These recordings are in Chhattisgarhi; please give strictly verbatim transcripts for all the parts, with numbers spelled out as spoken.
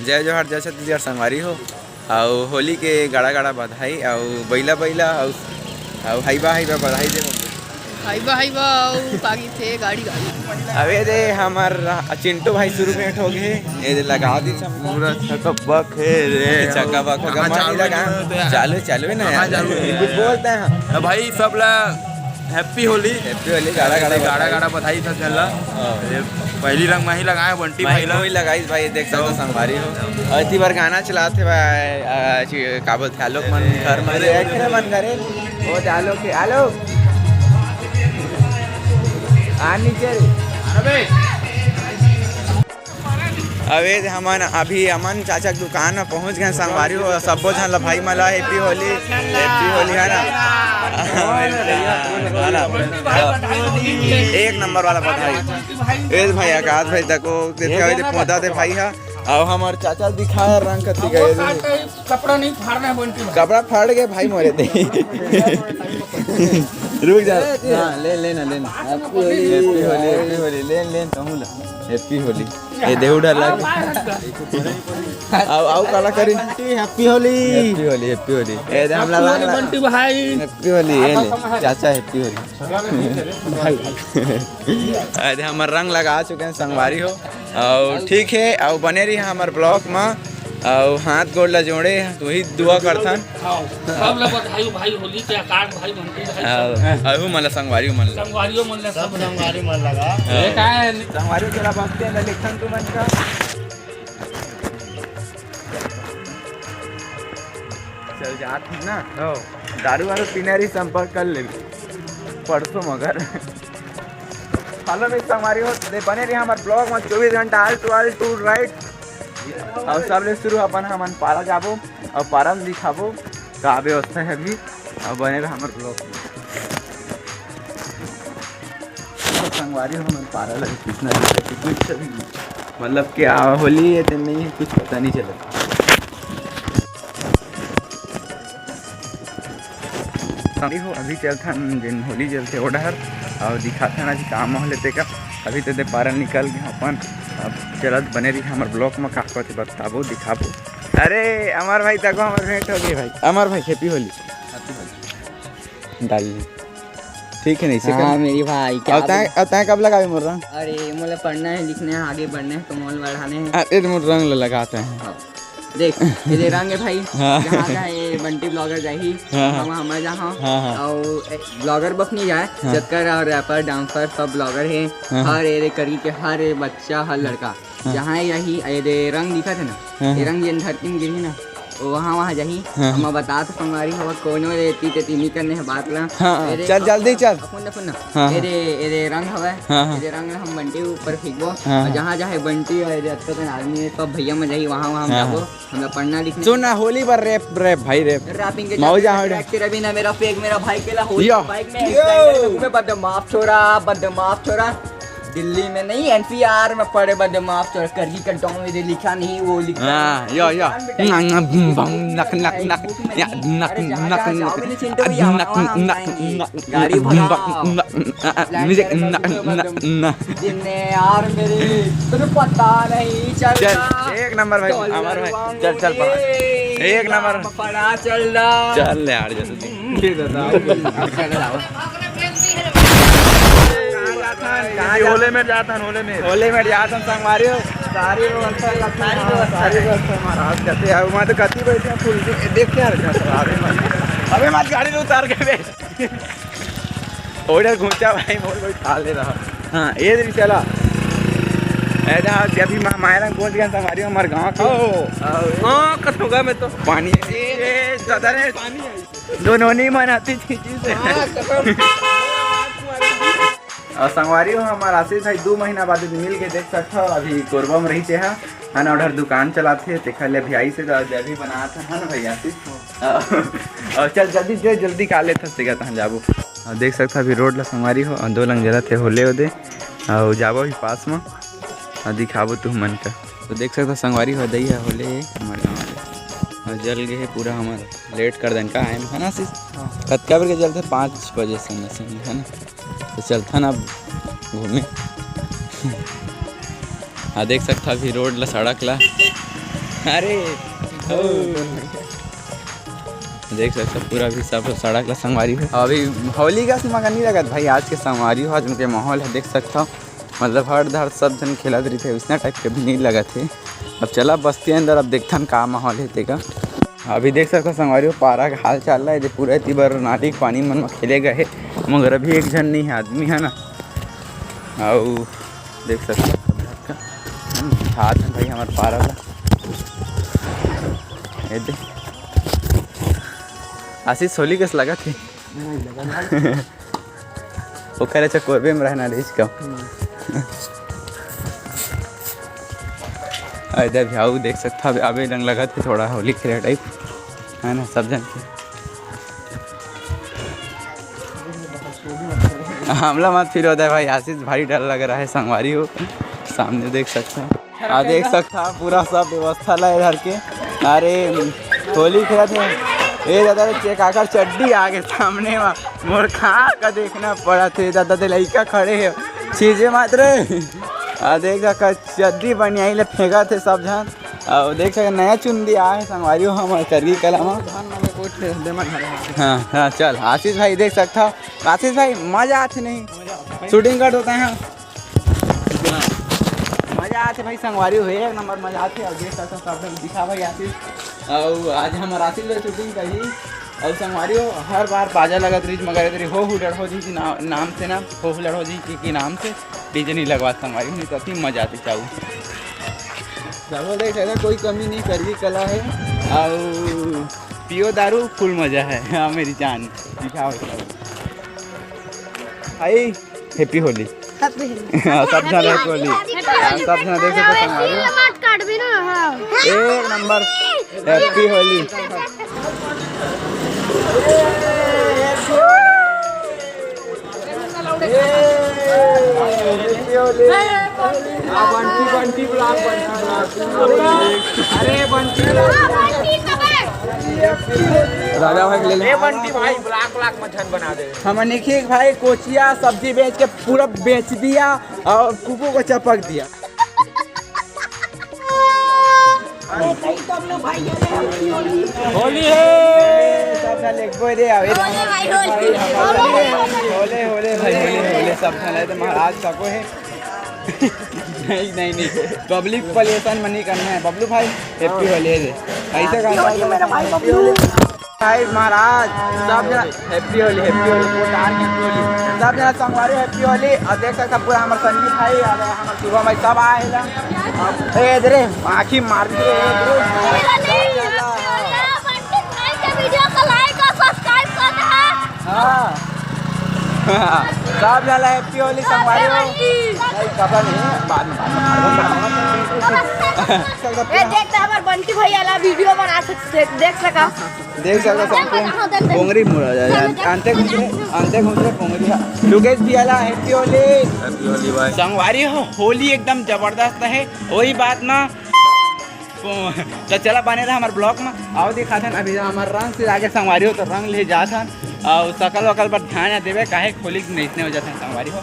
जय जोहार, जय छत्तीसगढ़ संगवारी हो, अउ होली के गाड़ा गाड़ा बधाई, अउ बइला बइला, अउ, अउ हाइबा हाइबा बधाई दे। हाइबा हाइबा, अउ का कहिथे, गाड़ी गाड़ी। अबे दे, हमर चिंटू भाई शुरू में ठोक हे, ये दे लगा दी सब। पूरा छकबक हे रे। चकाबक हो गया, कहाँ मार चालू लगा। नहीं होता है? चालू, चालू है ना कहाँ यार? चालू है? कुछ बोलते हैं। तो भाई सब ला हैप्पी होली। हैप्पी होली, गाड़ा गाड़ा गाड़ा बधाई। गाड़ा बधाई सब झन ला। हाँ। ये पहली रंग माही लगाए बंटी भाई भाई ला। कोई लगाई भाई, देख सकते हो, तो संगवारी हो। और इतनी बार गाना चलाते भाई, आ, ची-, का बोलते हैं, आलोक मन घर में अरे, आए, अरे, मन करे। वो आलोक के, आलोक। आ नीचे रे। अबे। अबे हमन अभी अमन चाचा के दुकान में पहुंच गए संगवारी हो, सब्बो झन ला भाई मला हैप्पी होली, हैप्पी होली है ना? है ना? एक नंबर वाला बधाई। ए भाई आकाश भाई तको देखा दे, पौधा दे भाई हा। अउ हमर चाचा दिखाए रंग कति गए। कपड़ा नहीं फाड़ना है बंटी भाई। कपड़ा फाड़ गए भाई मोरे दे। रुक जा। हाँ, ले लेना, लेना। हैप्पी होली, हैप्पी होली, लेन लेन कहूँ ला। हैप्पी होली। ये देहू डर लग। आओ आओ काला करी। Bunty happy Holi. Happy Holi, happy Holi. ए दे हमला रंग ला-, बंटी भाई। हैप्पी होली, ये ले। चाचा हैप्पी होली। भाई। अरे हमर रंग लगा चुके हैं संगवारी हो। अउ ठीक है, अउ बने रही हमर ब्लॉग में। अउ हाथ गोड़ ला जोड़े, वही दुआ करथन। हाँ, सब ला बधाई भाई, होली के आकाश भाई, बंटी भाई, सब। अउ अहू मन ला संगवारी मन ला। संगवारियों मन ला, सब सब। संगवारी मन लगा। हाँ। ये का है? संगवारी तेरा भक्ति है, लिखन तू मन का। चल जात है ना। हाँ। दारू वारू पीने रही, संपर्क कर ले परसों मगर। Follow me संगवारी हो, दे बने रही हमर ब्लॉग में चौबीस घंटा, all to all to right। अउ सबले शुरू अपन हमन पारा जाबो अउ पारा में दिखाबो का व्यवस्था है अभी, अउ बने रहा हमर ब्लॉग में। तो संगवारी हो, हमन पारा लगे कितना दिन तक कुछ भी नहीं। मतलब क्या होली है तो नहीं है, कुछ पता नहीं चला। अभी हो, अभी चलथन जिन होली जलथे ओ डहर, अउ दिखाथन आज का माहौल हे तेकर। अभी तो दे पारा निकल गए अपन, अब चलत बने रही हमर ब्लॉग में, का कुछ बताबो दिखाबो। अरे अमर भाई तको हमर भेंट हो गई भाई, अमर भाई हैप्पी होली। डाल ली। ठीक है, नहीं से हाँ, कर। मेरी भाई, क्या अब तैं, बोल- अब तैं कब लगावे मोर रंग? अरे, मोला पढ़ना है, लिखना है, आगे बढ़ना है, कमोल बढ़ाने हैं। अरे, मोर रंग ल-, लगाते हैं। हाँ। देख, ये दे रंग है भाई। हाँ। जहाँ का ये बंटी ब्लॉगर जाही, हाँ, हाँ। वहाँ हमारे जहाँ हाँ, हाँ। और ए, ब्लॉगर बस नहीं जाए, हाँ। जतका रैपर, डांसर, सब ब्लॉगर है। हाँ, हाँ। हर एरे करी के हर ए बच्चा, हर लड़का हाँ। जहाँ यही ये दे रंग दिखत है ना, हाँ, ये हाँ। रंग जेन धरती में गिरही ना, वो वहाँ, वहाँ जाही। हाँ, हम हाँ। बतात संगवारी हो, कोनो एती तेती नहीं करने है बात ला। हाँ, हाँ। एरे चल, जल्दी चल। सुन ना, सुन ना। हाँ, हाँ। एरे, एरे रंग हवै, हाँ, हाँ। एरे रंग ला हम बंटी ऊपर फेंकबो। हाँ, और हाँ। जहाँ, जहाँ बंटी और एरे अतका कन आदमी है, सब भैया में जाही, वहाँ, वहाँ हम हाँ, जाबो। हाँ। हम लोग पढ़ना लिखना। सुन ना, होली बर रैप, रैप भाई, रैप। रैपिंग के मौजा चक्कर में हो जा। ट्रैक्टर अभी ना मेरा फेंक, मेरा भाई केला होली या। बाइक में या। एक्सीडेंट में बदमाश छोरा, बदमाश छोरा। दिल्ली में नहीं, एनसीआर में पड़े बदमाश, तो करगी का डॉन में जो लिखा नहीं, वो लिखा हाँ, नहीं। या, या। दुकान पे नक, नक, बम, बम, नक, नक, नक, Facebook में या, नहीं। नक, अरे, जहाँ, नक, जहाँ जाओगे नहीं, चिंटू भैया, नक, वहाँ, वहाँ हम नक, जाएंगे। नक, गाड़ी नक, भरा। नक, नक, नक, स्प्लेंडर निजे, में नक, घूमो, नक, बदमाश। नक। जिन्ने यार मेरे, तुझे पता नहीं चलता। चल, एक नंबर भाई, डॉलर अमर भाई। चल, चल, पकड़। मांगेंगे। एक नंबर। पड़ा चल रहा। चल यार, जल्दी। ये दादा। कहाँ जाथन? कहाँ ये होले में जाथन, होले में। होले में जाथन संगवारी हो। सारी व्यवस्था करथन, सारी व्यवस्था। सारी व्यवस्था महाराज करथे। अब वहाँ तो कति बैठे हैं, फुल के। देख क्या रखा है, अबे मत। अबे मत, गाड़ी में उतार के बे। ओडर घुंचा भाई, मोर कोई खा ले रहा। हाँ, ये दिन चला। ऐसा जब भी मा-, मायरा पहुँच गया संगवारी हो, हमारे गाँव के। ओ। हाँ, कसोगा में तो। पानी। ए, दादा रे। पानी है। दोनों नहीं मनाती थी जी से। हाँ, कसम। अउ संगवारी हो, हमार आशीष भाई दू महीना बाद मिल के देख सकथव, अभी कोरबा में रहिथे हा, है ना, उधर दुकान चलाथे, तेखर ले अभी आइस हे, तो अभी बनात हे, है ना भाई आशीष? अउ चल जल्दी, जो जल्दी का लेथस, तेखर तहाँ जाबो। अउ देख सकथव अभी रोड ला संगवारी हो, अउ दो लंग जलत हे होले ओदे, अउ जाबो अभी पास में, अउ दिखाबो तुमन का। तो देख सकथव संगवारी हो, दई हे होले हे हमर गाँव वाले, अउ जल गे हे पूरा हमर। लेट कर देन का आए में, है ना आशीष? हाँ। कतका बेर के चलथे? पाँच बजे से न, है ना? तो चलथन अब घूमे। हाँ, देख सकथव अभी रोड ला, सड़क ला। अरे, ओ। देख सकथव पूरा भी सब सड़क ला संगवारी हो। अभी होली कस मजा नहीं लगत भाई, आज के संगवारी हो, आज उनके माहौल है, देख सकथव। मतलब हर धर सब झन खेलत रहिथे, वइसना टाइप के भी नहीं लगत हे। अब चला बस्ती अंदर, अब देखथन का माहौल हे तेका। अभी देख सकथव संगवारी हो, पारा के हाल चाल ला, एदे पूरा एती बर नाली के पानी मन म खेले गए हे, मगर अभी एक झन नहीं हे, आदमी है ना। अउ देख सकथव सब झन का हाथ में भाई हमर पारा ला। एदे आशीष होली कस लगत हे। ओकर अच्छा कोरबे में रहना रहिस का। अरे अभी आऊ देख सकथव, अभी, अभी रंग लगत हे थोड़ा होली खेले टाइप, है ना, सब झन के। हमला मत फिर होता है भाई, आशीष भारी डर लग रहा है, संगवारी हो, सामने देख सकथव। आ देख सकथव पूरा सब व्यवस्था ला एधर के। अरे होली खेलत हे। ए दादा रे, चेक आकर चड्डी आगे सामने मा। मोर खा का देखना पड़त हे दादा, दे लइका खड़े हे। चीजे मात्र। आ देख का चड्डी बनियाई ले फेंकत हे सब झन। अउ देख सक नया चुंदी आए हे संगवारी हो हमर करगी कला मा। धान में कोट ले दे मत हरे हाथ। हाँ, हाँ, चल आशीष भाई देख सकथव। आशीष भाई मजा आथे नहीं? शूटिंग कट होता है। मजा आथे भाई, संगवारी हो, एक नंबर मजा आथे। अउ देख सकथव, सब झन दिखा भाई आशीष। अउ आज हमर आशीष भाई शूटिंग करही। अउ संगवारी हो, हर बार बाजा लगत रहिस, मगर एदे हो हुलड़ हो जी के ना-, नाम से ना, हो हुलड़ हो जी के, के नाम से डीजे नहीं लगवा संगवारी हो, नहीं तो अति मजा आथे चाऊ। चलो देख सकथव, कोई कमी नहीं, करगी कला है। अउ पियो दारू, फुल मजा है। हाँ मेरी जान, दिखाओ भाई। हैप्पी होली। हैप्पी होली। हाँ, सब झन हैप्पी होली। हाँ, सब झन देख सकथव संगवारी हो। मत काटबी ना, हाँ। एक number. Happy Holi. Happy Holi. आ, बंटी, बंटी ब्लॉग, बंटी ब्लॉग। अरे, बंटी ब्लॉग। राजा भाई के ले ले। ए, बंटी भाई, ब्लॉग, ब्लॉग मत झन बना दे। हमन एक, एक भाई कोचिया सब्जी बेच के पूरा बेच दिया और कुकू को चपक दिया। अरे, कहीं तो अपने भाई ये ले, अपनी होली। होली है। सब झन एक बोल दे, अबे। होले भाई, होले। होले, होले भाई, होले, होले, सब झन है तो महाराज सको है। नहीं, नहीं, नहीं, पब्लिक परेशान मनी करना है। बबलू भाई, हैप्पी होली है। ऐसे हैप्पी होली मेरा भाई बबलू। भाई महाराज, सब झन हैप्पी होली, हैप्पी होली, कोटार हैप्पी होली, सब झन संगवारी हैप्पी होली। और देख सकथव पूरा हमर संजीव भाई, और हमर शुभम भाई सब आए हैं। ए, इधर आँखी मार दी रे, इधर। पंडित भाई के वीडियो को लाइक और सब्सक्राइब करना है। हाँ। सब झन ला हैप्पी होली संगवारी हो। नहीं, कपड़ा नहीं है, बाद में, बाद में, बाद में। ए, देख तो हमर बंटी भैया ला वीडियो बना सकते, देख सका। देख सकथव, देख, संपूर्ण देख, देख। पोंगरी मुड़ा जाए। अंते घुमरे, अंते घुमरे पोंगरी हा। लुकेश भैया ला हैप्पी होली। हैप्पी होली भाई। संगवारी हो, होली एकदम जबरदस्त है। वही बात ना, तो चला बने रहा हमर ब्लॉग में। आओ दिखाथन अभी हमर रंग से आगे संगवारी हो तो रंग ले जाथन। और सकल वकल पर ध्यान देवे, काहे होली नहीं हो जाथन संगवारी हो।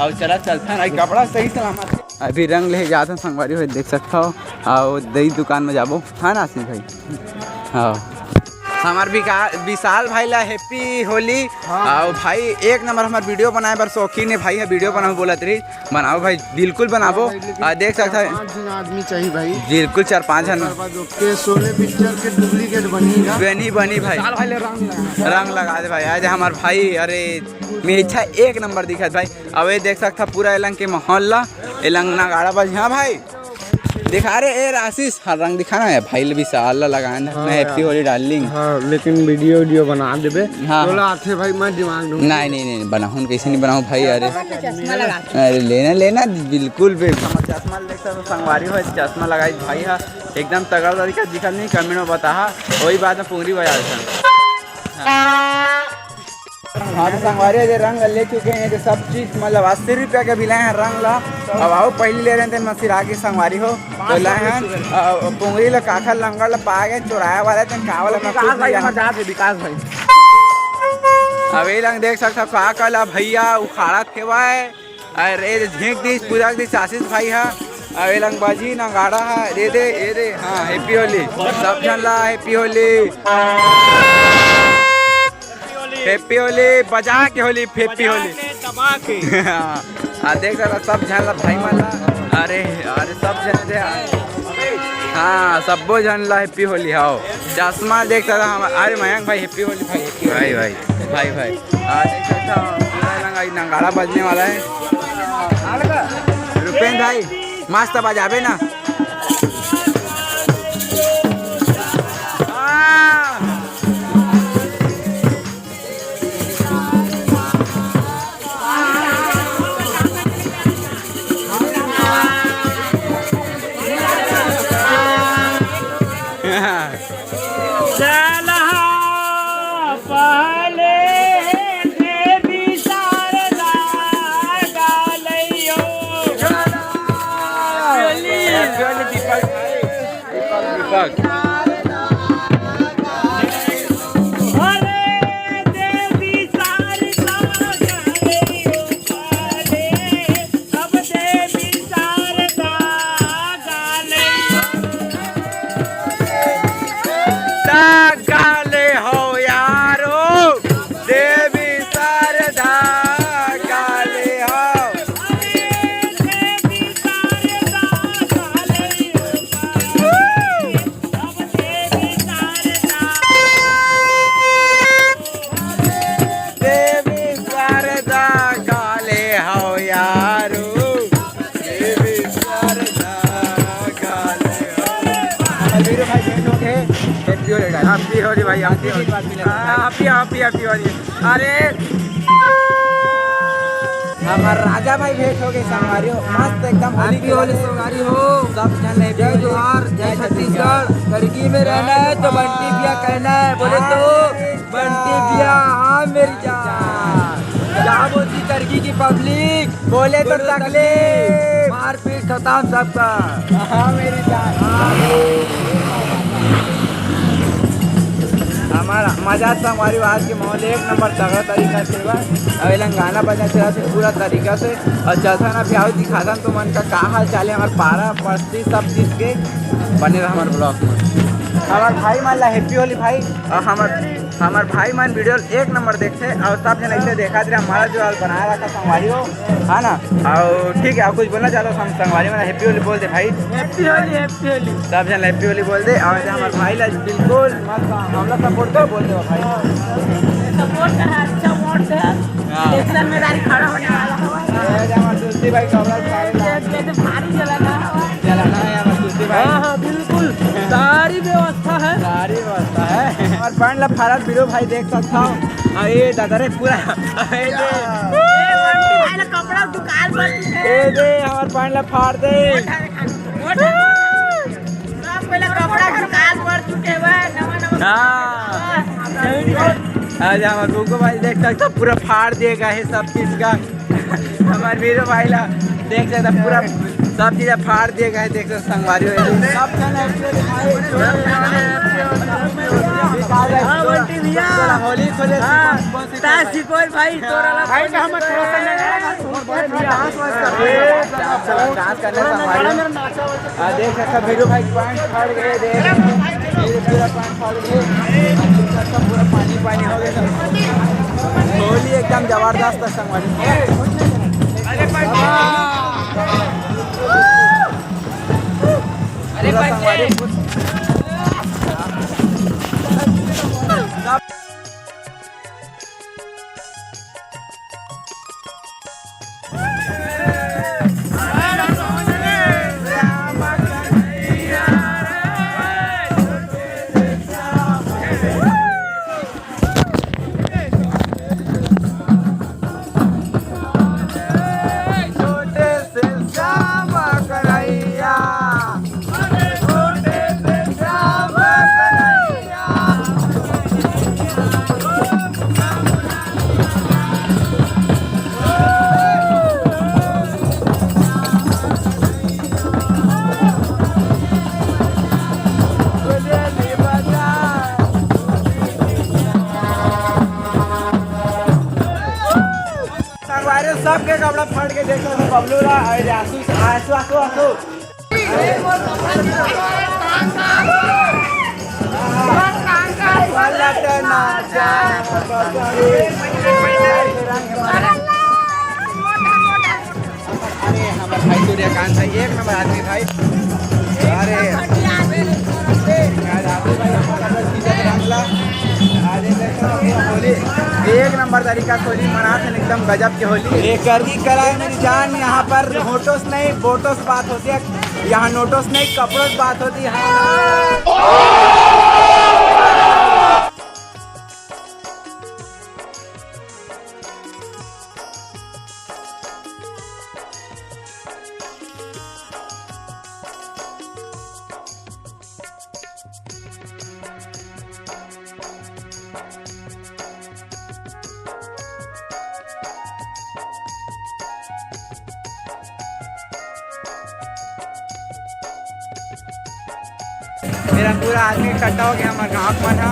और चला चलथन, अभी कपड़ा सही सलामत है। अभी रंग ले जाथन संगवारी हो, देख सकथव। और दही दुकान में जाबो, है ना आशीष भाई? हाँ। हमार विका-, विशाल भाई ला हैप्पी होली। हाँ। और भाई एक नंबर हमार वीडियो बनाए बर शौकीन है भाई, है वीडियो बनाओ बोलत रही, बनाओ भाई, बिल्कुल बनाबो। हाँ भाई, लेकिन आ, देख सकता है। पाँच झन आदमी चाहिए भाई। बिल्कुल, चार पाँच झन। ओकर बाद ओके, शोले पिक्चर के डुप्लीकेट बनी ना। बनी, बनी भाई। विशाल भाई ले रंग लगा। रंग लगा दे भाई, आज हमार भाई, अरे, मेछा एक नंबर दिखत भाई। अब ये देख सकता पूरा एलंग के माहौल ला, एलंग नगाड़ा बज, हाँ भाई। दिखा रे, ए आशीष, हाँ, रंग दिखाना है भाई, विशाल ला लगाए ना, हाँ मैं यार। Happy Holi darling। हाँ, लेकिन वीडियो, वीडियो बना देबे। हाँ। तोला आथे भाई, मैं दिमाग दूँ। नहीं, नहीं, नहीं, बनाहूँ, कैसे नहीं बनाऊँ भाई, अरे। चश्मा लगा। अरे, लेना, लेना, बिल्कुल भी। चश्मा देख सकथव, संगवारी हो, चश्मा लगाई भाई हा, एकदम तगड़ा तरीका दिखत नहीं, कमेंट में बताहा, वही बात में पुंगरी बजा देथन। हाँ, तो संगवारी जे रंग ले चुके हैं, तो सब चीज मतलब अस्सी रुपया के भी लाए हैं रंग ला। अब आओ, पहली ले रहे थे मसीरा की संगवारी हो, तो लाए हैं, अ, पुंगरी ला, काखर लंगर ला पा गए, चुराया वाला थे, का वाला विकास भाई, हमारे जात है विकास भाई। अब ये रंग देख सकता का कला भैया उखाड़ा थे भाई। अरे, झींक दी, पूरा दी आशीष भाई हा। अबे लंगबाजी नगाड़ा है, दे दे, ये दे, हाँ, Happy Holi, सब झन ला Happy Holi। Happy Holi, बजा के होली, Happy Holi। बजा के, दबा के। हाँ, आ देख साला, सब झन ला, भाई मन ला, अरे, अरे, सब झन दे, हाँ, सबो झन ला Happy Holi, हाओ। चश्मा देख साला, हम, अरे, मयंक भाई, Happy Holi भाई, Happy Holi। भाई, भाई, भाई, भाई। आ, देख सकता हूँ, पूरा नंगा-, नगाड़ा बजने वाला है। रुपेन भाई, मस्त बजाबे ना। आ! चलहा पहले देवी शारदा डालैयो। चली। दीपक, दीपक। अरे देवी शारदा डालैयो पहले। अब देवी शारदा गाले। ता गाले हो यारो, देवी शारदा गाले हो। देवी शारदा गाले। देवी शारदा काले हो यारो, देवी शारदा काले हो। वीरू भाई भेंट हो गए, Happy Holi डाल। Happy Holi भाई, Happy Holi। Happy, Happy, Happy Holi। अरे, हमार राजा भाई भेंट हो गए संगवारी हो, मस्त एकदम होली Happy Holi संगवारी हो। सब जन है, जय जोहार, जय छत्तीसगढ़। करगी में रहना है तो बंटी भैया कहना है, बोले तो बंटी भैया, हाँ मेरी जान। क्या बोलती करगी की पब्लिक? बोले तो बोले तो तकलीफ। तकलीफ। मारपीट खत्म सबका। हाँ मेरी जान। हमारा मजा संगवारी, आज के माहौल एक नंबर तगड़ा तरीका से बा। अउ एलन गाना बजना चला थे पूरा तरीका से। अउ चलथन अभी आउ दिखाथन तुमन का, का हाल चाल है हमार पारा पड़ती सब चीज के। बने रह हमार vlog में। हमार भाई मन ला Happy Holi भाई। अउ हमार, हमार भाई मन video एक नंबर देखथे अउ सब जन ऐसे देखत रहे, हमारा जो बनाए रखा संगवारी हो, है ना? अउ ठीक है, अउ कुछ बोलना चाहता हूँ संगवारी मन, Happy Holi बोल दे भाई। Happy Holi, Happy Holi। सब जन Happy Holi बोल दे। अउ हमार भाई ला बिल्कुल मत हमला support कर बोल दे भाई। Support कर, अच्छा वोट दे। हाँ। Election में गाड़ी खड़ा होने वाला है। ये हमार तुलसी भाई कपड़ा उतारे ला। ये, ये तो भारी जलाना है। जलाना है हमार तुलसी भाई। हाँ, हाँ, बिल्कुल। सारी व्यवस्था है। सारी व्यवस्था है। हमार पैंट ला फाड़त वीरू भाई देख सकता हूँ। अरे दादा रे, पूरा, अरे दे। ए, बंटी भाई ला कपड़ा दुकान पर ए दे, हमार पैंट ला फाड़ दे। मोटा, मोटा, मोटा। सब पहले कपड़ा दुकान पर चुके हुए, नवा, नवा। हाँ। आज हमार गोगो भाई देख सकता, पूरा फाड़ दिए गए है सब चीज का। हमार वीरू भाई ला देख सकता, पूरा सब चीज फाड़ दिए गए, देख सकता संगवारी हो। सब जन Happy Holi भाई। हाँ, बंटी भैया। होली खोले हाँ। ता सिकोर भाई, तोरा ला भाई, हम थोड़ा सा डांस वांस कर रहे हैं। डांस करने से हमारे आ, देख सकता वीरू भाई पैंट फाड़ गए, देख, ये पूरा पैंट फाड़ गए, सब पूरा पानी पानी हो गया सब। होली एकदम जबरदस्त है संगवारी। अरे पूरा संगवारी। संगवारी सबके कपड़ा फाड़ के देख सकते हो, बबलू रा, अरे आंसू, आंसू, आंसू, आंसू। अरे, हमारे भाई सूर्यकांत भाई, एक नंबर आदमी भाई। अरे, एक नंबर तरीका से होली मनात हे, एकदम गजब के होली। ये करगी कला हे मेरी जान, यहाँ पर होटोस नहीं, बोटोस बात होती है। यहाँ नोटोस नहीं, कपड़ों से बात होती है। मेरा पूरा आदमी इकट्ठा हो गया, हमारे गाँव मन ह।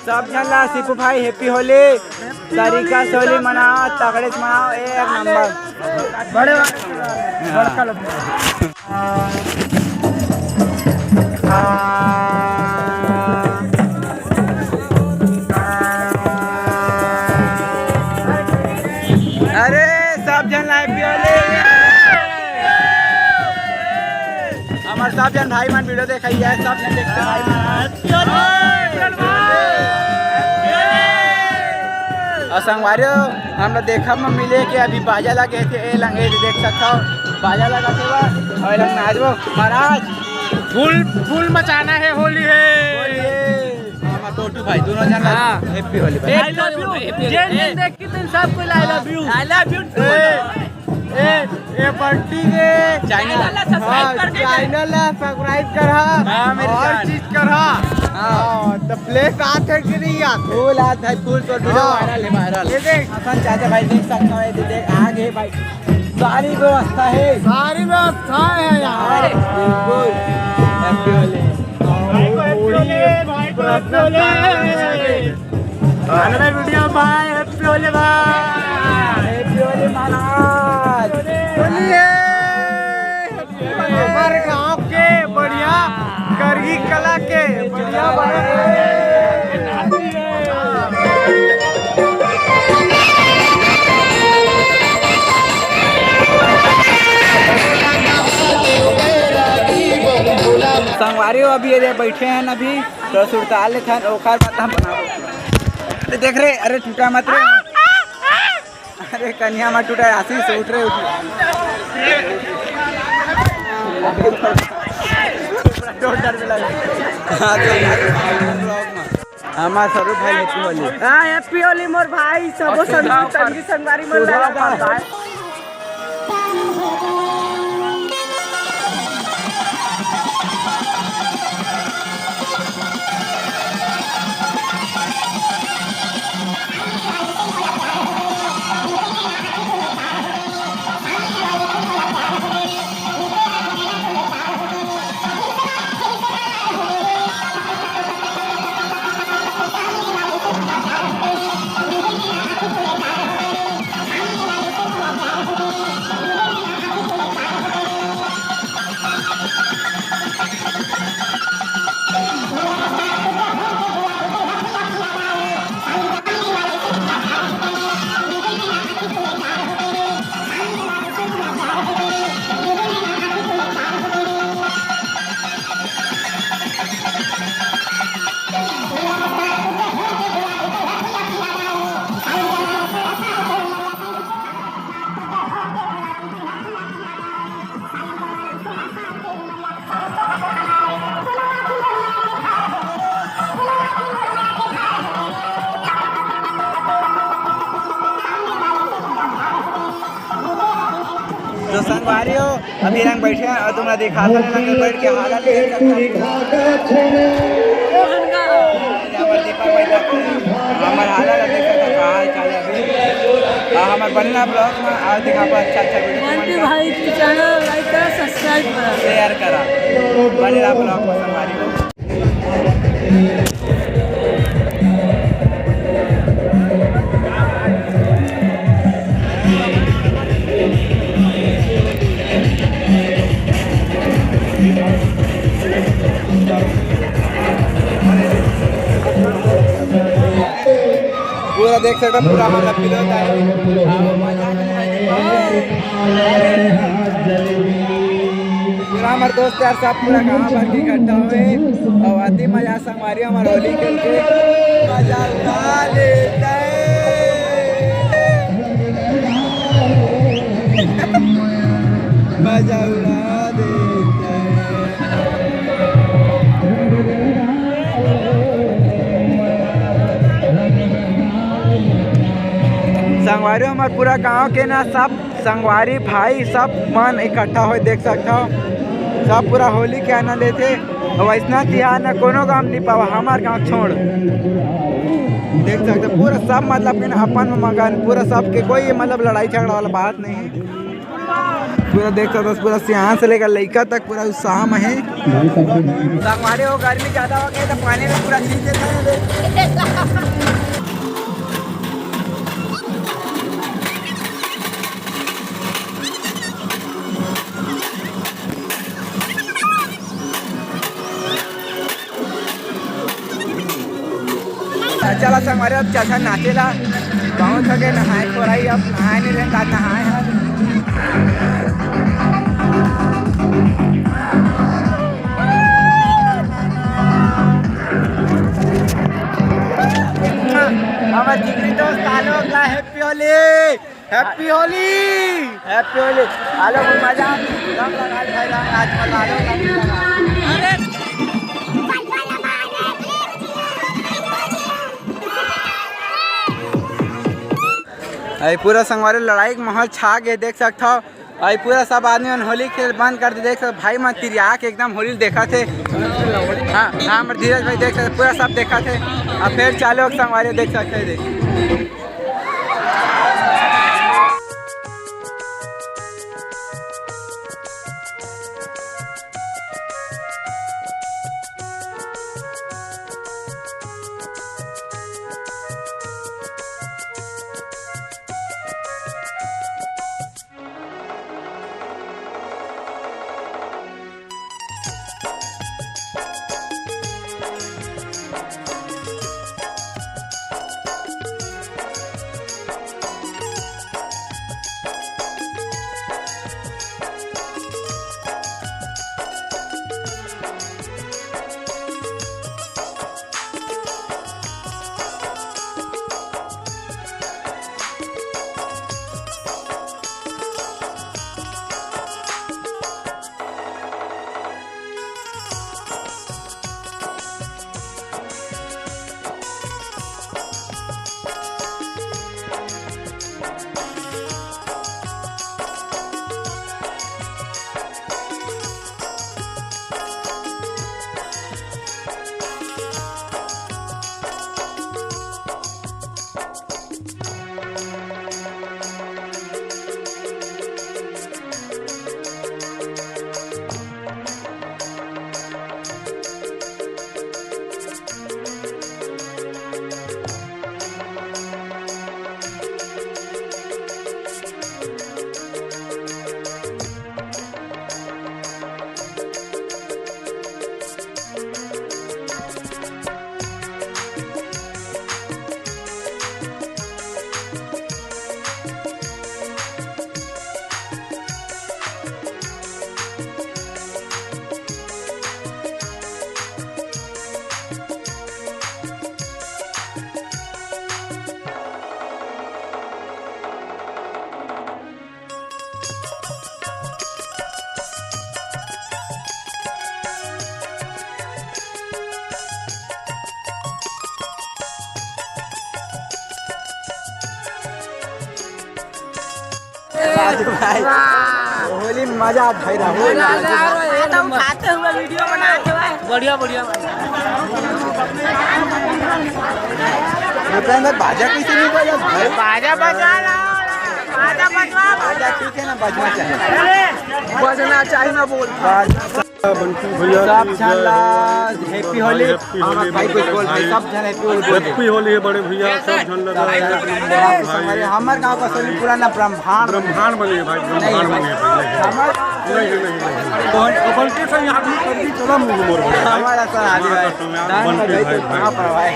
सब झन ला सिपू भाई, हैप्पी होली। तरीका से होली मनाओ, तगड़े से मनाओ, एक नंबर। बड़े बड़का लोग। अरे, सब झन ला हैप्पी होली। हमार सब झन भाई मन वीडियो देखइया हे, सब झन देखते भाई मन। अउ संगवारी हो, हमला देखब म मिले के अभी बाजा लगे हे, ए लंगे देख सकथव, बाजा लगा के बा, अउ ए लंग नाचबो महाराज। फुल, फुल मचाना हे, होली हे। होली हे। मामा टोटू भाई, दोनों झन ला हाँ। Happy होली भाई। I love you। जेन जेन देखी तेन सबको I love you। I love you too। ए, ए, ए बंटी के channel ला subscribe हाँ, कर दे। Channel ला subscribe करहा हाँ, मेरे और जान। चीज करहा। हाँ। हाँ, तो flash आत हे कि नहीं आत हे? Full आत हे, full तो video हाँ। Viral हे, viral। ये देख। अपन चाचा भाई देख सकता है, ये देख, आ गए भाई। सारी व्यवस्था है। सारी व्यवस्था है यहाँ। अरे, बिल्कुल। Happy होली। भाई को happy होली, भाई को happy होली। अरे वीडियो भाई, happy होली भाई। Happy होली महाराज। होली है। हमारे गांव के बढ़िया करगी कला के बढ़िया बना। संगवारी हो, अभी ये बैठे हैं अभी। तो सुरता लेथन, ओकर बाद हम बनाबो। अरे देख रे, अरे टूटा मत रे। अरे कनिया मत टूटा, आशीष उठ रे, उठ। डर, डर लगे। हाँ, तो हमार स्वरूप भाई happy होली। हाँ, happy होली मोर भाई, सबो और संगी, सुधा संगी संगवारी मन सुधा लगा भाई। संगवारी हो, अभी रंग बैठे हैं और तुमला दिखाता हूँ, रंग बैठ के हालत देख सकता हूँ। हमर दीपक भाई तक हमर हालत देख सकता हूँ, का हाल चाल है अभी। और हमर बने रहा ब्लॉग में, और दिखाबो अच्छा अच्छा वीडियो। भाई, चैनल लाइक करा, सब्सक्राइब करा। शेयर करा, बने रहा ब्लॉग में संगवारी हो। पूरा देख सकता, पूरा हमारा पिलो है। पूरा हमारे दोस्त यार सब पूरा गांव भर के इकट्ठा हुए और अति मजा संगवारी हमारे होली खेल के मजा उड़ा लेते हैं। मजा उड़ा देते हैं। संगवारी हमारे पूरा गांव के ना सब संगवारी भाई सब मन इकट्ठा होए देख सकथव। सब पूरा होली के आनंद लेथे। अउ वैसना तिहार न कोनो गांव नहीं पावा, हमार गांव छोड़। देख सकथव पूरा सब मतलब कि न अपन में मगन, पूरा सब के कोई मतलब लड़ाई झगड़ा वाला बात नहीं। पूरा देख सकथव, पूरा सियान से लेकर लइका तक पूरा उत्साह में है। संगवारी हो, गर्मी ज्यादा हो गई तो पानी में पूरा खींच देता है। चला संगवारी, अब चलथन नाचे ला। बहुत हो गए नहाए खोराई, अब नहाए नहीं रहता, नहाए हन। हमर जिगरी दोस्त आलोक ला happy Holi. Happy Holi. Happy Holi. Alok मजा, रंग लगा ले भाई, रंग आज मजा, आलोक रंग लगा। अरे अरे पूरा संगवारी लड़ाई के माहौल छा गए, देख सकथव। अरे पूरा सब आदमी मन होली खेल बंद कर दे, देख सकथव भाई मन तिरिया के एकदम होली देखत हे। हाँ, हाँ, हमर धीरज भाई देख सकथव, पूरा सब देखत हे। अब फिर चालू हो संगवारी देख सकथव, देख। राजू भाई। होली में मजा आ भाई रहा। एकदम खाते हुए वीडियो बनाते हुए। बढ़िया, बढ़िया भाई। मतलब अंदर बाजा कैसे नहीं बजा भाई? बाजा बजा ला, बाजा बजवा। बाजा ठीक है ना, बजना चाहिए। बजना चाहिए ना बोल। बंटी भैया सब की झन जय ला हो। Happy Holy। Happy Holy, भाई कुछ बोल भाई, सब झन Happy Holy बोल दे। Happy Holy है बड़े भैया, सब झन ला सब झन। भाई। हमारे, हमर गांव का सभी पूरा ना ब्रह्मांड। ब्रह्मांड बने भाई, नहीं, ब्रह्मांड बने भाई। हमर नहीं, नहीं, नहीं, नहीं। तो बंटी से यहाँ भी कर दी, चला मुंह मोर भाई। हमारा सर आदि भाई। बंटी भाई, भाई।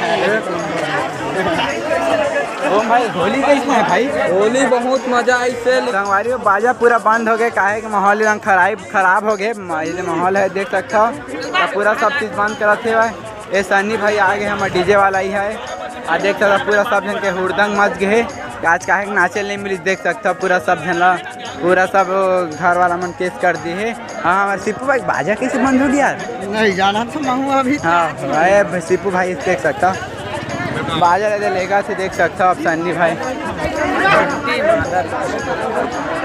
ओ भाई, होली कैसे है भाई? होली बहुत मजा आई से। संगवारी हो, बाजा पूरा बंद हो गए, काहे के माहौल एकदम खराब, खराब हो गए। म-, ये जो माहौल है देख सकता हो, तो पूरा सब चीज बंद करत हे भाई। ये सन्नी भाई आ गए, हमर डीजे वाला ही है। आ देख सकता हो, पूरा सब झन के हुड़दंग मच गए। आज काहे के नाचे नहीं मिली, देख सकता हो, पूरा सब झन ला, पूरा सब घर वाला मन केस कर दिए। हाँ, हमारे सिप्पू भाई, बाजा कैसे बंद हो गया यार? नहीं जाना तो मैं हूँ अभी। हाँ, अरे भाई, सिप्पू भाई देख सकता हो, बाजा ले लेगा से देख सकता हो आप सन्नी भाई।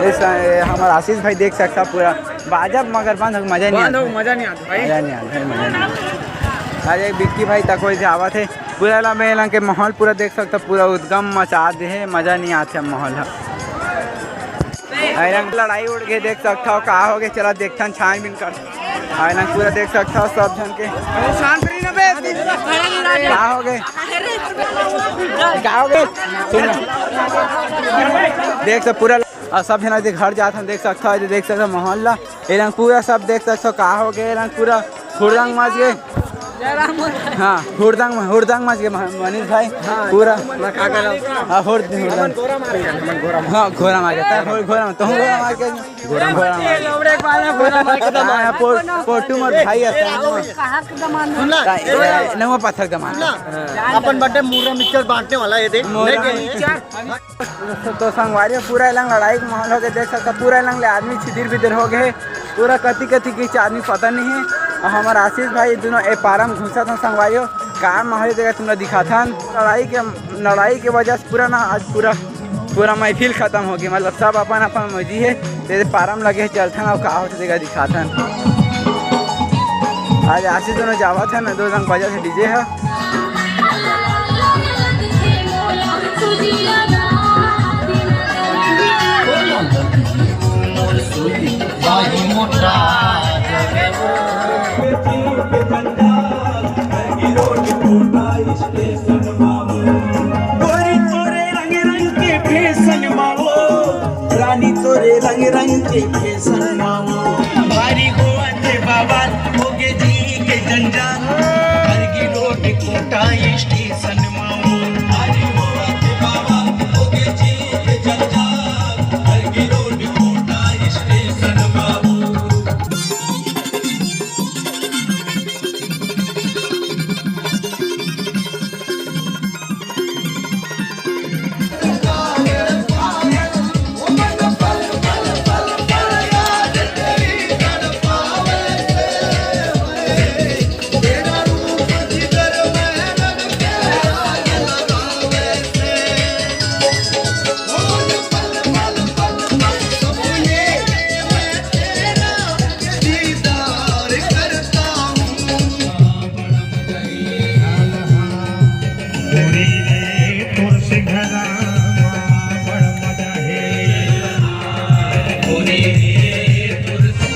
इस, ए, हमारा आशीष भाई देख सकता हो पूरा बाजा मगर बंद हो, मजा नहीं बंद आता। हो, मजा नहीं आता भाई। मजा नहीं आता भाई, मजा नहीं आता। आज एक बिक्की भाई तक कोई जावत है, पूरा ला मेला के माहौल पूरा देख सकता हो, पूरा उदगम मचा दे है, मजा नहीं आते माहौल है। अरे लड़ाई उड़ के देख सकता हो, का हो गए, चला देखथन छानबीन कर। अरे पूरा देख सकता हो सब झन के। शांत रही ना बे। का हो गए? का हो गए? सुन ना। देख तो पूरा, और सब झन आज घर जात हन, देख सकता हो, देख सकता हो माहौल ला। ये रंग पूरा सब देख सकता हो, का हो गए, ये रंग पूरा हुड़दंग मच गए। हाँ, हुड़दंग, हुड़दंग मच गए म-, मनीष भाई, हाँ, पूरा। मैं का करब? हाँ, हुड़-, हुड़दंग। हाँ, घोड़ा मार गया, हुड़-, घोड़ा मार, तुम घोड़ा मार के, घोड़ा मार। हाँ, पो-, पोटू मोर भाई है, सुन ना, ए, नवा पत्थर दमान। सुन ना, अपन बर्थडे मुर्रा मिक्सचर बांटने वाला है, देख, मुर्रा लेके। मिक्सचर। तो संगवारी हो, पूरा एलंग लड़ाई के माहौल हो गए, देख सकता पूरा एलंग ले आदमी छिदिर बिदिर हो गए, पूरा कति कति के आदमी पता नहीं है। और हमारा आशीष भाई दोनों ए पारा में घुसा था संगवारी हो, का माहौल देगा तुमने दिखा था। लड़ाई के, लड़ाई के वजह से पूरा ना आज पूरा, पूरा महफिल खत्म हो गया, मतलब सब अपन अपन मर्जी है, तेरे पारा में लगे चलथन और का होते देगा दिखा था। आज आशीष दोनों जावा था ना, दो रंग बजा था डीजे है। गोरी तोरे रंग रंग के फैशन माओ, रानी तोरे रंग रंग के फैशन माओ। भारी होवत हे बवाल, होगे जी के जंजाल। हर की रोड कोटा स्टेशन माओ। भारी होवत हे बवाल, होगे जी के जंजाल। हर की रोड कोटा स्टेशन माओ। गोरी रे तोर से घरा बड़ मजा हे। गोरी रे तोर से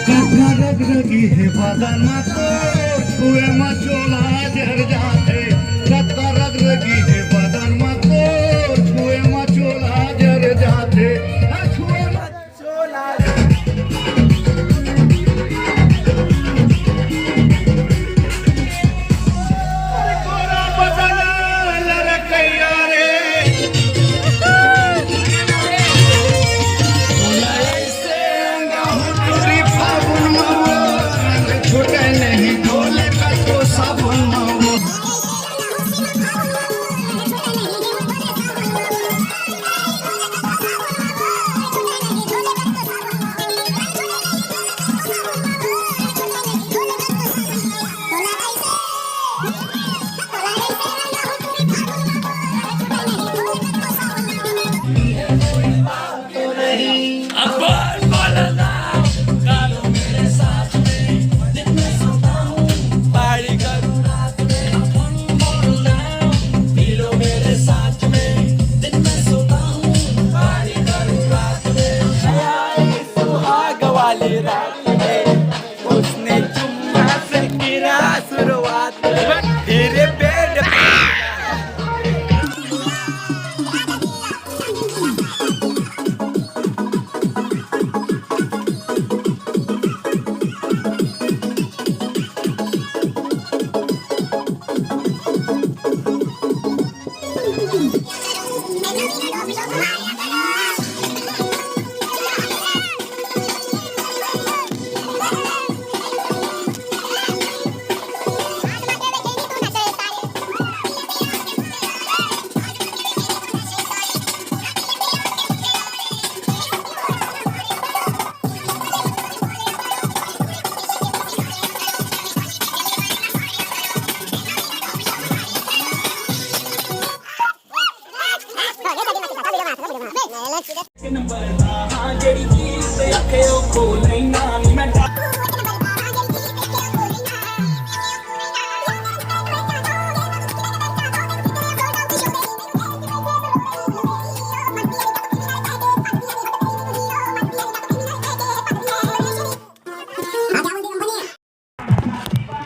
कतका रग रगी हे बदन मा तोर, छुए मा चोला जर जाथे। कतका रग रगी हे बदन मा तोर, छुए मा चोला जर जाथे। आ छुए मा छूटे नहीं ढोल का तो साबुन।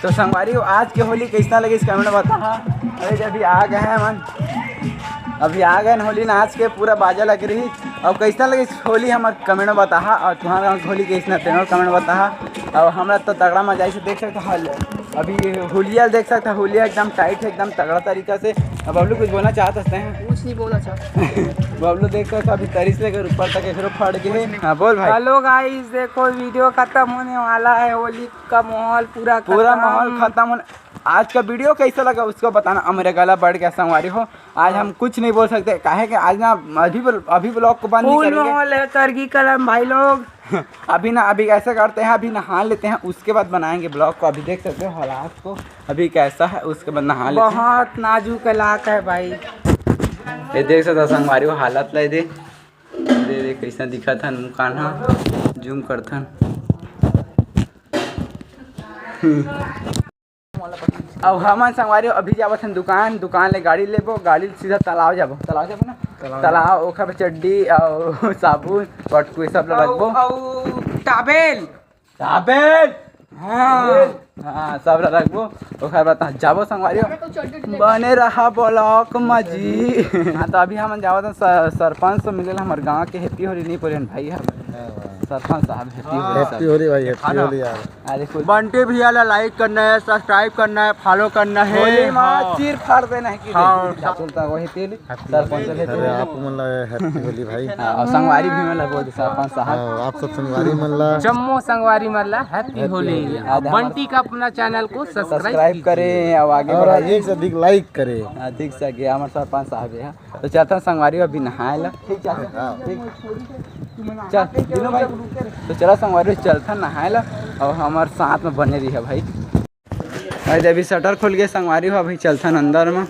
तो संगवारी हो, आज के होली कैसना लगिस, comment में बताहा। अरे, अभी आ गए हैं मन, अभी आ गए हैं होली नाच के, पूरा बाजा लग रही। और कैसना लगिस होली, हमर comment में बताहा। और तुम्हारा गाँव के होली कैसना, तेनो comment में बताहा। और हमरा तो तगड़ा मजा आइस, देख सकते हो। अभी ये होलिया देख सकते हो, होलिया एकदम tight है, एकदम तगड़ा तरीका से। अब बबलू कुछ बोलना चाहत हते हैं? कुछ नहीं बोलना चाहता। बबलू देख सकते हो, अभी तरी से लेकर ऊपर तक एकरो फट गए। हाँ, बोल भाई। Hello guys, देखो, video खत्म होने वाला है, होली का माहौल पूरा पूरा खत्म। माहौल खत्म होने। आज का video कैसा लगा, उसको बताना। अब मेरा गला बैठ गया संगवारी हो, आज हम कुछ नहीं बोल सकते, काहे कि आज ना अभी blo-, अभी vlog को बंद नहीं full करेंगे। माहौल है, करगी कलम भाई लोग। अभी ना, अभी ऐसा करते हैं, अभी नहा लेते हैं, उसके बाद बनाएंगे vlog को। अभी देख सकते हो हालात को, अभी कैसा है, उसके बाद नहा लेते हैं। बहुत नाजुक इलाका है भाई। ये देख सकते हो संगवारी हो हालत ला, ये दे, दे, दे कैसा दिखत हन मुकान हा, zoom करथन। अब हमन संगवारी अभी जावत हन दुकान, दुकान ले गाड़ी लेबो, गाड़ी ले सीधा तालाब जाबो, तालाब जाबो ना, तालाब। तालाब, ओखर पे चड्डी और साबुन, पटकू, ये सब ला रखबो। अउ towel। Towel। हाँ। हाँ, सब ला रखबो। ओखर बाद तहाँ जाबो संगवारी हो। बने रहा vlog मा जी। हाँ, तो अभी हमन जावत हन स-, सरपंच से मिले ला, हमर गाँव के happy होली नहीं बोले भाई, हम सरपंच साहब happy होली। Happy होली भाई, happy होली यार। अरे कुछ बंटी भैया ला like करना है, subscribe करना है, follow करना है। होली मा हाँ। चीर फाड़ देना है कि हाँ। नहीं? चलता वही तेल। Happy सरपंच होली। ले अरे, आप मन ला happy होली भाई। हाँ, और संगवारी भी मन ला बोल दे, सरपंच साहब। हाँ, आप सब संगवारी मन ला। जम्मो संगवारी मन ला happy होली। हाँ, बंटी का अपना channel को subscribe subscribe करें और आगे और बढ़ाइए। अधिक से अधिक like करें। अधिक से आगे हमारे सरपंच साहब है। तो चलता संगवारी अभी नहाए ला। ठीक है। हाँ। ठीक। चल, दिनू भाई। तो चला संगवारी, चलता नहाए ला और हमारे साथ में बने रही है भाई। भाई, अभी shutter खुल गए संगवारी हो, अभी चलथन अंदर में।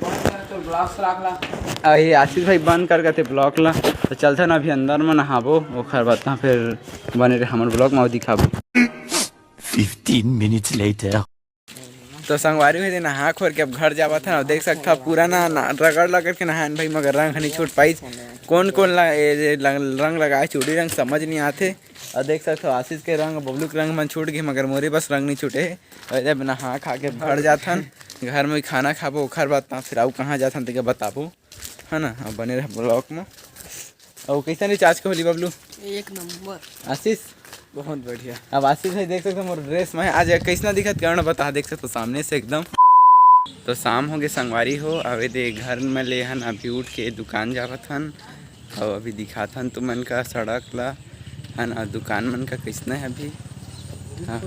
अही आशीष भाई बंद कर गए थे vlog ला, तो चलथन अभी अंदर में नहाबो, ओखर बाद तहाँ फिर बने रहे हमर vlog में, अउ दिखाबो। Fifteen minutes later। तो संगवारी हो, नहा खोर के अब घर जावत हन, अउ देख सकथव पूरा ना, ना रगड़ रगड़ के नहायन भाई, मगर रंग ह नहीं छूट पाइस। कौन कौन ला, ए, ए, रंग, रंग लगाए, चूड़ी रंग समझ नहीं आथे। अउ देख सकथव आशीष के रंग, बबलू के रंग मन छूट गए, मगर मोरे बस रंग नहीं छूटे हे। अरे, नहा खा के घर जाथन, घर में खाना खाबो, ओखर बाद तहाँ फिर अउ कहाँ जाथन तेके बताबो, है ना? अब बने रह vlog में। अउ कैसन रिचार्ज के होली बबलू? एक नंबर। आशीष? बहुत बढ़िया। अब आशीष भाई देख सकते हो मोर dress में आज कैसना दिखत, कारण बता, देख सकते हो सामने से एकदम। तो शाम हो गए संगवारी हो, अब ये दे घर में ले हन, अभी उठ के दुकान जावत हन। अउ अभी दिखाथन तुमन का सड़क ला, है ना, दुकान मन का कैसने है अभी। हाँ।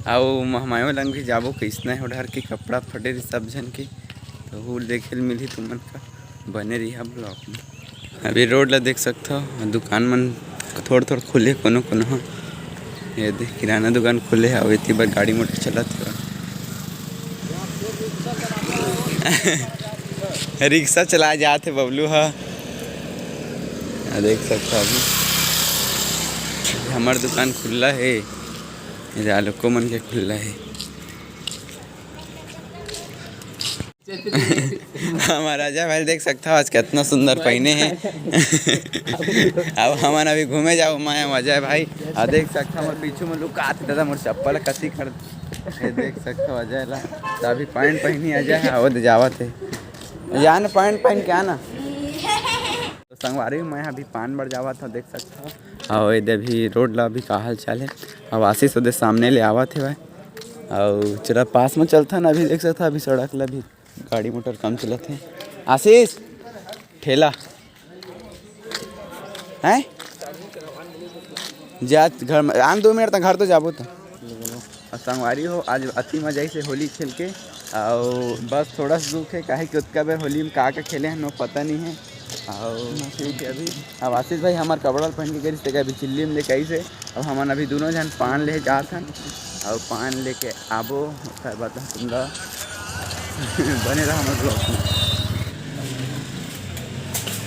अउ महमायो लन भी जाबो, कैसने हो डहर के कपड़ा फटे रही सब झन के, तो वो देखे ल मिलही तुमन का, बने रही vlog में। अभी रोड ला देख सकथव, दुकान मन थोड़ थोड़ खुले, कोनो कोनो ह। ये देख, किराना दुकान खुले हे, अउ एती बर गाड़ी मोटर चलत हे। रिक्शा चला जात हे बबलू ह। आ, देख सकथव अभी हमर दुकान खुल्ला हे, ये आलोको मन के खुल्ला हे। हमारा अजय भाई देख सकथव आज कितना सुंदर पहने हे। अब हमन अभी घूमे जाबो, मैं अउ अजय भाई। अउ देख सकथव मोर पीछू में लुकात हे दादा, मोर चप्पल कति कर, ये देख सकथव अजय ला। तो अभी पैंट पहनी अजय हे, वो दे जावत हे, जान पैंट पहन के आना। तो संगवारी, मैं अभी पान बर जावत हव, देख सकथव। अउ ये दे अभी रोड ला अभी का हाल चाल हे। अब आशीष ओदे सामने ले आवत हे भाई। अउ चला पास में चलथन, अभी देख सकथव अभी सड़क ला भी गाड़ी मोटर कम चलत हे। आशीष, ठेला हैं? जा घर में, आन दो मिनट तक घर तो जाबो तो। अउ संगवारी हो, आज अति मजा आइस हे होली खेल के। अउ बस थोड़ा सा दुख हे, काहे कि ओतका बेर होली में का का खेले हन, वो पता नहीं हे। अउ ठीक हे, अभी अब आशीष भाई हमार कपड़ा पहन के गए, तेका अभी चिल्ली में लेके आइस हे। अब हमन अभी दोनों झन पान ले जात हन, अउ पान लेके आबो, ओकर बाद हम तुमला बने रहा हमर vlog में।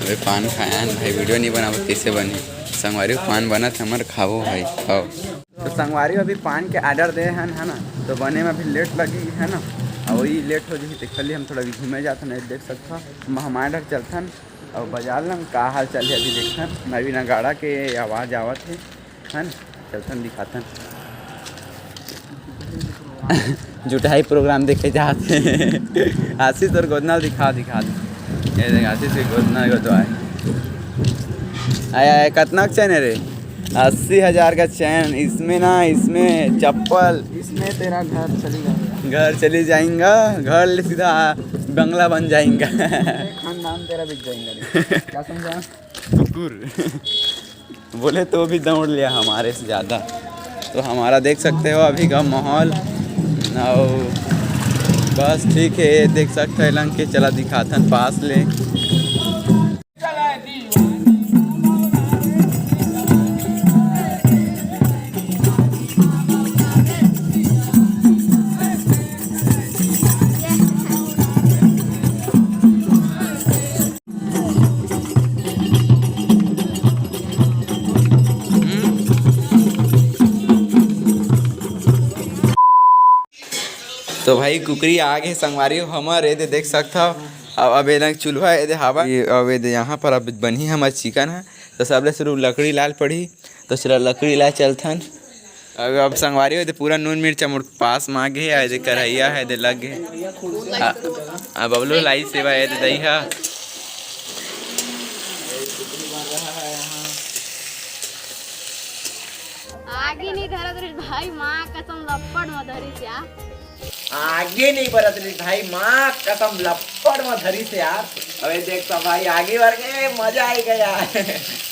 अबे पान खाया हन भाई, video नहीं बनावत, कैसे बनी? संगवारी हो, पान बनत हे हमर, खाबो भाई, खाओ। तो संगवारी हो, अभी पान के order दे हन, है ना, तो बने में अभी late लगी, है ना, अउ वही late हो जही, तो खाली हम थोड़ा अभी घूमे जात हन, देख सकथव, महमाय डहर चलथन, अउ बाजार ला का हाल चाल हे अभी देखथन, अभी नगाड़ा के आवाज़ आवत हे, है ना, चलथन दिखाथन। जुटाई प्रोग्राम देखे जात हे। आशीष तोर गोदना दिखा, दिखा दे। ये देख, आशीष के गोदना, गोदवा है। आय, आय, कतना के चैन है रे? अस्सी हजार का चैन। इसमें ना, इसमें चप्पल। इसमें तेरा घर चली जाएगा। घर चली जाएगा, घर ले सीधा बंगला बन जाएगा। खानदान तेरा बिक जाएगा रे। क्या समझा? कुकुर। बोले तो भी दौड़ लिया हमारे से ज़्यादा। तो हमारा देख सकते हो अभी का माहौल। और बस ठीक है, ये देख सकते हो लंग के चला दिखाथन पास ले। तो भाई कुकरी आ गे संगवारी हो हमर, एदे देख सकथव। अब, अब एदे चूल्हा एदे हवा, ये, अब एदे यहाँ पर अब बनही हमर चिकन ह। तो सबले शुरू लकड़ी लाल पड़ही, तो चला लकड़ी ला चलथन। अब, अब संगवारी हो एदे पूरा नून मिर्चा मोर पास मांगे हे, एदे करहैया है, एदे लग गे। आ, अब बबलू लाई सेवा एदे दही हा। आगी नहीं धरत रहिस भाई, माँ कसम लपड़ म धरिस यार। आगी नहीं बरत रहिस भाई, माँ कसम लपड़ म धरिस यार। अबे देख तो भाई, आगी बर के मजा आई गया यार।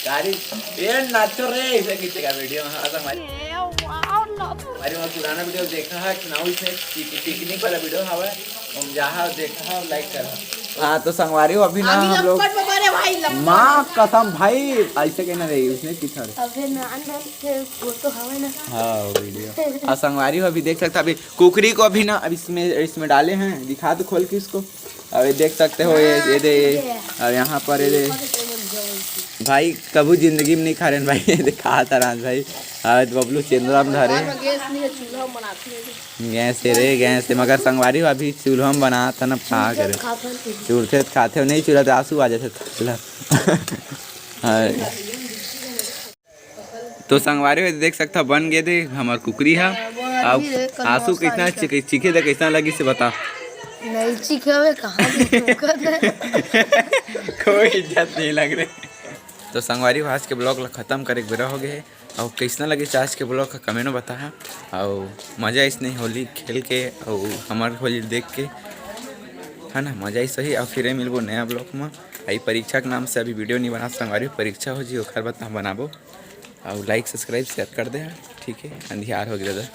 गाड़ी ये नाचो रे, इसे खींचेगा वीडियो में। हाँ, तो हमारी, ए, वाओ, नाचो। हमारी वो पुराना वीडियो देखा है कि ना, इसमें पिक-, पिकनिक वाला वीडियो हवा है, हम जहाँ देखा है, लाइक करा। हाँ, तो संगवारी हो अभी ना अभी हम लोग लपड़ में मारे भाई, लपड़। माँ कसम भाई, ऐसे कहना रही, उसने पीछा रहे। अबे नान नान के वो तो हवा ना। हाँ, वीडियो। हाँ, संगवारी हो अभी देख सकता, अभी कुकरी को अभी ना, अब इसमें, इसमें डाले हैं, दिखा दो खोल के इसको। अब ये देख सकते हो, ये, ये दे, अब यहाँ पर ये दे। भाई, कभू जिंदगी में नहीं खा रहे हैं भाई, ये दे, खा था राज भाई। अब तो बबलू चेंदरा में धरे। गैस नहीं है, चूल्हा में बनाते हैं। गैस है रे, गैस है, मगर संगवारी हो अभी चूल्हा में बनात हन, अब का करे। चूल्हे खाते हो, नहीं चूल्हा तो आंसू आ जाते। हाँ। तो संगवारी हो देख सकता, बन गे दे हमर कुकरी हा। अब आंसू कितना चिखे, चिखे दे, कैसा लगी से बता। नहीं चिखे हवे, कहाँ से चिखत है? कोई इज्जत नहीं लग रही। तो संगवारी हो, आज के ब्लॉग ला खत्म करे के बेरा हो गए है। और कैसना लगे आज के ब्लॉग का कमेंट में बताहा। और मजा इसने होली खेल के और हमार होली देख के, है ना, मजा ही सही। और फिर मिलबो नया ब्लॉग में। आई परीक्षा के नाम से अभी वीडियो नहीं बना संगवारी हो, परीक्षा हो जी, ओकर बाद हम बनाबो। और लाइक, सब्सक्राइब, शेयर कर दे, ठीक है, अंधियार हो गया दादा।